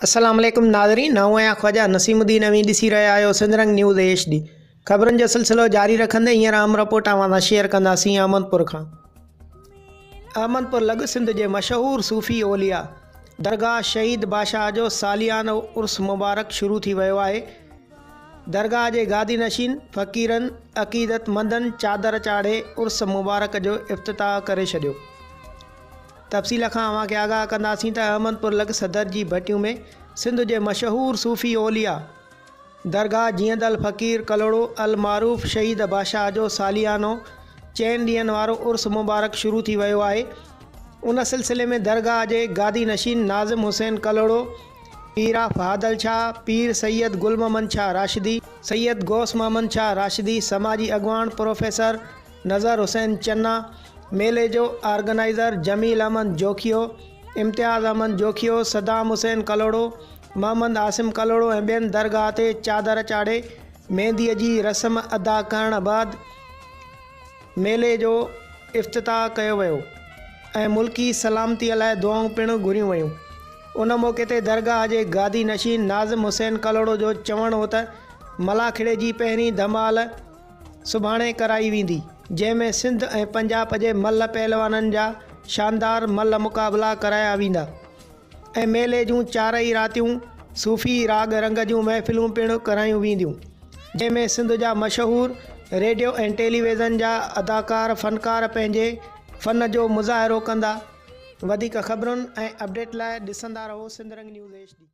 السلام عليڪم ناظرين آئون آهيان خواجه نسيم الدين اوهين ڏسي رهيا آهيو Sindh Rang news H D خبرن جو سلسلو جاري رکندي هينئر اهم رپورٽ اوهان سان شيئر ڪنداسين احمد پور کان احمد پور لڳ سنڌ جي مشهور صوفي اولياء درگاهه شهيد بادشاهه جو ساليانو عرس مبارڪ شروع ٿي ويو آهي درگاهه جي گادي نشين فقيرن عقيدتمندن چادر چاڙهي عرس مبارڪ جو افتتاح ڪري ڇڏيو. تفصيل کان اوهان کي آگاهه ڪنداسين ته احمد پور لڳ صدر جي ڀٽيون ۾ سنڌ جي مشهور صوفي اولياء درگاهه جيئندل فقير ڪلهوڙو المعروف شهيد بادشاهه جو ساليانو چئن ڏينهن وارو عرس مبارڪ شروع ٿي ويو آهي ان سلسلي ۾ درگاهه جي گادي نشين ناظم حسين ڪلهوڙو، پير آف هادل شاهه، پير سيد گل محمد شاهه راشدي، سيد غوث محمد شاهه راشدي، سماجي اڳواڻ پروفيسر نظر حسين چنا، ميلي جو آرگنائيزر جميل احمد جوکيو، امتياز احمد جوکيو، صدام حسين ڪلهوڙو، محمد عاصم ڪلهوڙو ۽ ٻين درگاهه تي چادر چاڙهي مينديء جي رسم ادا ڪرڻ بعد ميلي جو افتتاح ڪيو ويو ۽ ملڪي سلامتيء لاء دعائون پڻ گهريون ويون. ان موقعي تي درگاهه جي گادي نشين ناظم حسين ڪلهوڙو جو چوڻ هو ته ملاکڙي جي پهرين ڌمال سڀاڻي ڪرائي ويندي، جنهن ۾ سنڌ ۽ پنجاب جي ملهه پهلوانن جا شاندار ملهه مقابلا ڪرايا ويندا ۽ ميلي جون چارئي راتيون صوفي راڳ رنگ جون محفلون پڻ ڪرايون وينديون، جنهن ۾ سنڌ جا مشهور ريڊيو ۽ ٽيليويزن جا اداڪار فنڪار پنهنجي فن جو مظاهرو ڪندا. وڌيڪ خبرن ۽ اپڊيٽ لاء ڏسندا رهو Sindh Rang news H D.